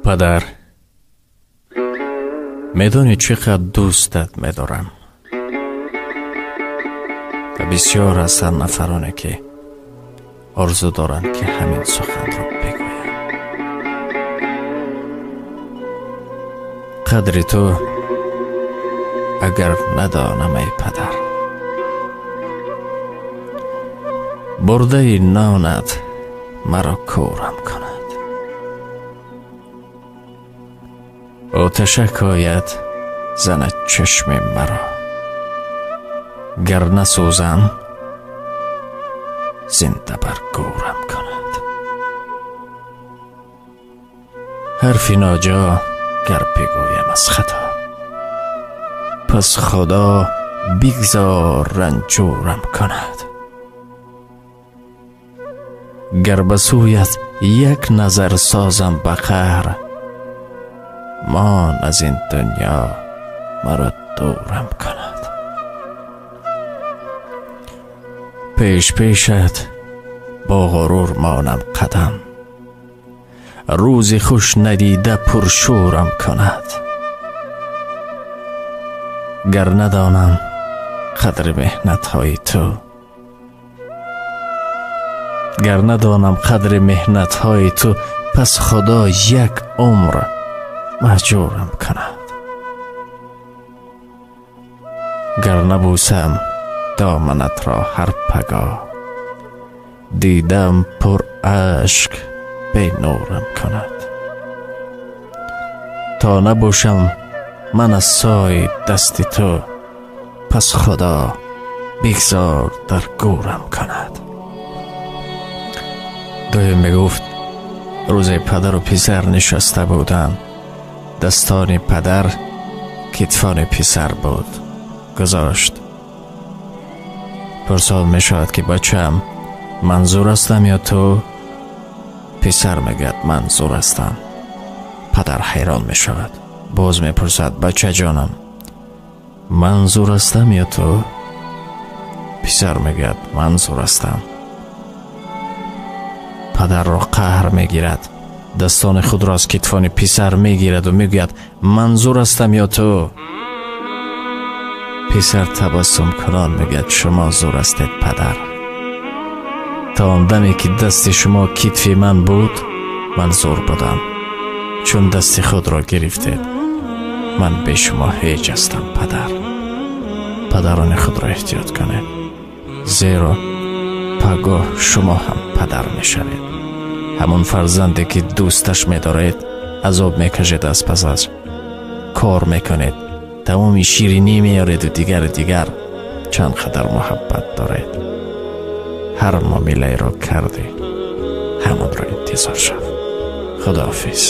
Падар, медонӣ чӣ қадр дӯстат медорам? Ва бисёр ҳастанд нафароне, ки орзу доранд, ки ҳамин суханро бигӯянд. Қадри ту агар надонам, эй падар, бурдаи нонат маро кӯрам кунад. Оташак ояд занад чашми маро, гар насӯзам, зинда бар гӯрам кунад. Ҳарфи ноҷо гар бигӯям аз хато, пас Худо бигзор ранҷурам кунад. Гар ба сӯят як назар созам ба қаҳр, мон аз ин дунё маро дурам кунад. Пеш пешат бо ғурур монам қадам, рӯзи хуш надида пуршӯрам кунад. Гар надонам қадри меҳнатҳои ту, гар надонам қадри меҳнатҳои ту, пас Худо як умр маҳҷурам кунад. Гар набӯсам доманатро ҳар пагоҳ, дидам пур ашк бенурам кунад. То набошам ман аз сои дасти ту, пас Худо бигзор дар гӯрам кунад. Доим мегуфт, рӯзе падару писар нишаста буданд. Дастони падар китфони писар буд. Гузошт. Пурсон мешавад, ки бачаам, ман зур ҳастам ё ту? Писар мегӯяд, ман зур ҳастам. Падар ҳайрон мешавад. Боз мепурсад, бачаҷонам, ман зур ҳастам ё ту? Писар мегӯяд, ман зур ҳастам. Падарро қаҳр мегирад. Дастони худро аз китфони писар мегираду мегӯяд, ман зур ҳастам ё ту? Писар табассумкунон мегӯяд, шумо зур ҳастед, падар. То он даме ки дасти шумо китфи ман буд, ман зур будам. Чун дасти худро гирифтед, ман бе шумо ҳеҷ ҳастам, падар. Падарони худро эҳтиёт кунед, зеро пагоҳ шумо ҳам падар мешавед. Ҳамон фарзанде ки дӯсташ медоред, азоб мекашед, аз пасаш кор мекунед, тамоми ширинӣ меёреду дигару дигар. Чанд қадар муҳаббат доред. Ҳар муомилаеро кардӣ, ҳамонро интизор шав. Худоҳофиз.